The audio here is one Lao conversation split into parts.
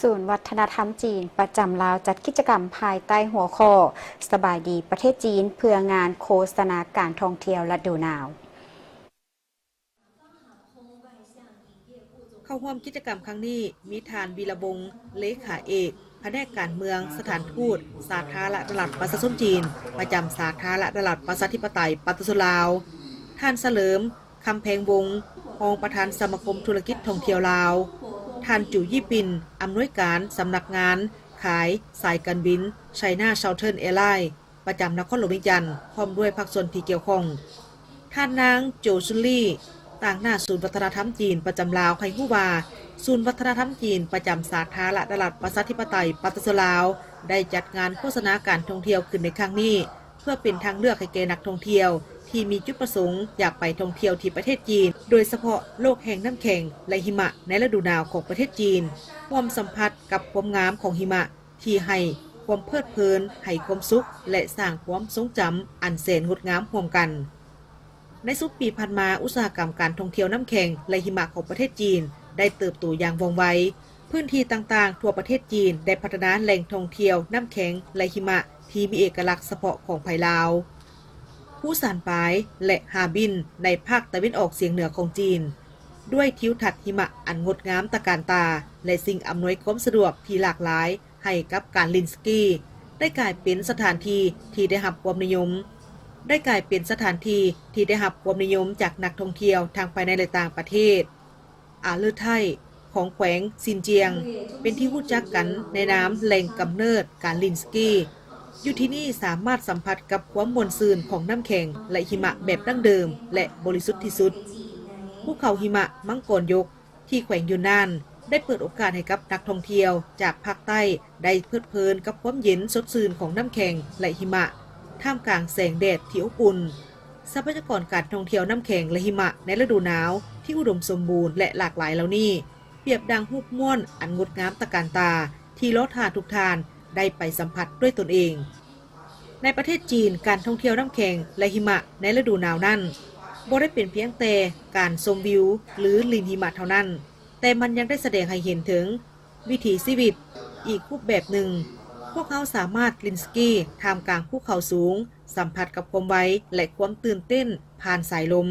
ສູນວັດທະນະທຳຈີນປະຈຳລາວຈັດກິດຈະກຳພາຍໃຕ້ຫົວຂໍ້ ສະບາຍດີປະເທດຈີນ ເພື່ອງານໂຄສະນາການທ່ອງທ່ຽວລະດູໜາວ. ເຂົ້າຮ່ວມກິດຈະກຳຄັ້ງນີ້ ມີທ່ານ ວີລະວົງ ເລຂາເອກ ພະແນກການເມືອງ ສະຖານທູດສາທາລະນະລັດປະຊາຊົນຈີນ ປະຈຳສາທາລະນະລັດປະຊາທິປະໄຕປະຊາຊົນລາວ, ທ່ານ ສະເຫຼີມ ຄຳແພງວົງ ຮອງປະທານສະມາຄົມທຸລະກິດທ່ອງທ່ຽວລາວ, ທ່ານ ຈູ ຢີປິນ ອຳນວຍການສຳນັກງານຂາຍສາຍການບິນ China Southern Airlines ປະຈຳນະຄອນຫຼວງວຽງຈັນ ພ້ອມດ້ວຍພາກສ່ວນທີ່ກ່ຽວຂ້ອງ. ທ່ານນາງ ໂຈ ຊຸນລີ ຕາງໜ້າສູນວັດທະນະທຳຈີນປະຈຳລາວໃຫ້ຮູ້ວ່າ ສູນວັດທະນະທຳຈີນປະຈຳສາທາລະນະລັດປະຊາທິປະໄຕປະຊາຊົນລາວ ໄດ້ຈັດງານໂຄສະນາການທ່ອງທ່ຽວຂຶ້ນໃນຄັ້ງນີ້ ເພື່ອເປັນທາງເລືອກໃຫ້ແກ່ນັກທ່ອງທ່ຽວທີ່ມີຈຸດປະສົງຢາກໄປທ່ອງທ່ຽວທີ່ປະເທດຈີນ, ໂດຍສະເພາະໂລກແຫ່ງນ້ຳແຂງ ແລະ ຫິມະໃນລະດູໜາວຂອງປະເທດຈີນ, ຮ່ວມສຳຜັດກັບຄວາມງາມຂອງຫິມະ ທີ່ໃຫ້ຄວາມເພີດເພີນ, ໃຫ້ຄວາມສຸກ ແລະ ສ້າງຄວາມຊົງຈຳອັນແສນງົດງາມຮ່ວມກັນ. ໃນຊຸມປີຜ່ານມາ, ອຸດສາຫະກຳການທ່ອງທ່ຽວນ້ຳແຂງ ແລະ ຫິມະຂອງປະເທດຈີນໄດ້ເຕີບໂຕຢ່າງວ່ອງໄວ. ພື້ນທີ່ຕ່າງໆທົ່ວປະເທດຈີນໄດ້ພັດທະນາແຫຼ່ງທ່ອງທ່ຽວນ້ຳແຂງ ແລະ ຫິມະທີ່ມີເອກະລັກສະເພາະຂອງໃຜລາວ, ພູຊານປາຍ ແລະ ຮາບິນ ໃນພາກຕາເວັນອອກສຽງເໜືອຂອງຈີນ, ດ້ວຍທິວທັດຫິມະອັນງົດງາມຕະການຕາ ແລະ ສິ່ງອຳນວຍຄວາມສະດວກທີ່ຫຼາກຫຼາຍ ໃຫ້ກັບການຫຼິ້ນສະກີ ໄດ້ກາຍເປັນສະຖານທີ່ທີ່ໄດ້ຮັບຄວາມນິຍົມ, ໄດ້ກາຍເປັນສະຖານທີ່ທີ່ໄດ້ຮັບຄວາມນິຍົມຈາກນັກທ່ອງທ່ຽວທັງພາຍໃນ ແລະ ຕ່າງປະເທດ. ອາເລີໄທ ຂອງແຂວງຊິນຈຽງ ເປັນທີ່ຮູ້ຈັກກັນໃນນາມແຫຼ່ງກຳເນີດການຫຼິ້ນສະກີ. ຢູ່ທີ່ນີ້ສາມາດສຳຜັດກັບຄວາມມ່ວນຊື່ນຂອງນ້ຳແຂງ ແລະ ຫິມະແບບດັ້ງເດີມ ແລະ ບໍລິສຸດທີ່ສຸດ. ພູເຂົາຫິມະມັງກອນຍົກ ທີ່ແຂວງຢູນນານ ໄດ້ເປີດໂອກາດໃຫ້ກັບນັກທ່ອງທ່ຽວຈາກພາກໃຕ້ໄດ້ເພີດເພີນກັບຄວາມເຢັນສົດຊື່ນຂອງນ້ຳແຂງ ແລະ ຫິມະ ທ່າມກາງແສງແດດທີ່ອົບອຸ່ນ. ຊັບພະຍາກອນການທ່ອງທ່ຽວນ້ຳແຂງ ແລະ ຫິມະໃນລະດູໜາວທີ່ອຸດົມສົມບູນ ແລະ ຫຼາກຫຼາຍເຫຼົ່ານີ້ ປຽບດັ່ງຮູບມ້ວນອັນງົດງາມຕະການຕາ ທີ່ລໍຖ້າທຸກທ່ານໄດ້ໄປສຳຜັດດ້ວຍຕົນເອງ. ໃນປະເທດຈີນ, ການທ່ອງທ່ຽວນ້ຳແຂງ ແລະ ຫິມະໃນລະດູໜາວນັ້ນ ບໍ່ໄດ້ເປັນພຽງແຕ່ການຊົມວິວ ຫຼື ຫຼິ້ນຫິມະເທົ່ານັ້ນ, ແຕ່ມັນຍັງໄດ້ສະແດງໃຫ້ເຫັນເຖິງວິຖີຊີວິດອີກຮູບແບບໜຶ່ງ. ພວກເຮົາສາມາດຫຼິ້ນສະກີທ່າມກາງພູເຂົາສູງ, ສຳຜັດກັບຄວາມໄວ ແລະ ຄວາມຕື່ນເຕັ້ນຜ່ານສາຍລົມ,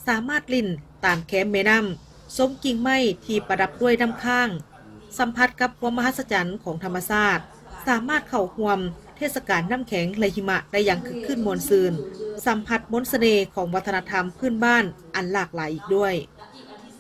ສາມາດຫຼິ້ນຕາມແຄມແມ່ນ້ຳ, ຊົມກິ່ງໄມ້ທີ່ປະດັບດ້ວຍນ້ຳຄ້າງ, ສຳຜັດກັບຄວາມມະຫັດສະຈັນຂອງທຳມະຊາດ, ສາມາດເຂົ້າຮ່ວມເທດສະການນ້ຳແຂງ ແລະ ຫິມະໄດ້ຢ່າງຄຶກຄື້ນມ່ວນຊື່ນ, ສຳຜັດມົນສະເໜ່ຂອງວັດທະນະທຳພື້ນບ້ານອັນຫຼາກຫຼາຍອີກດ້ວຍ.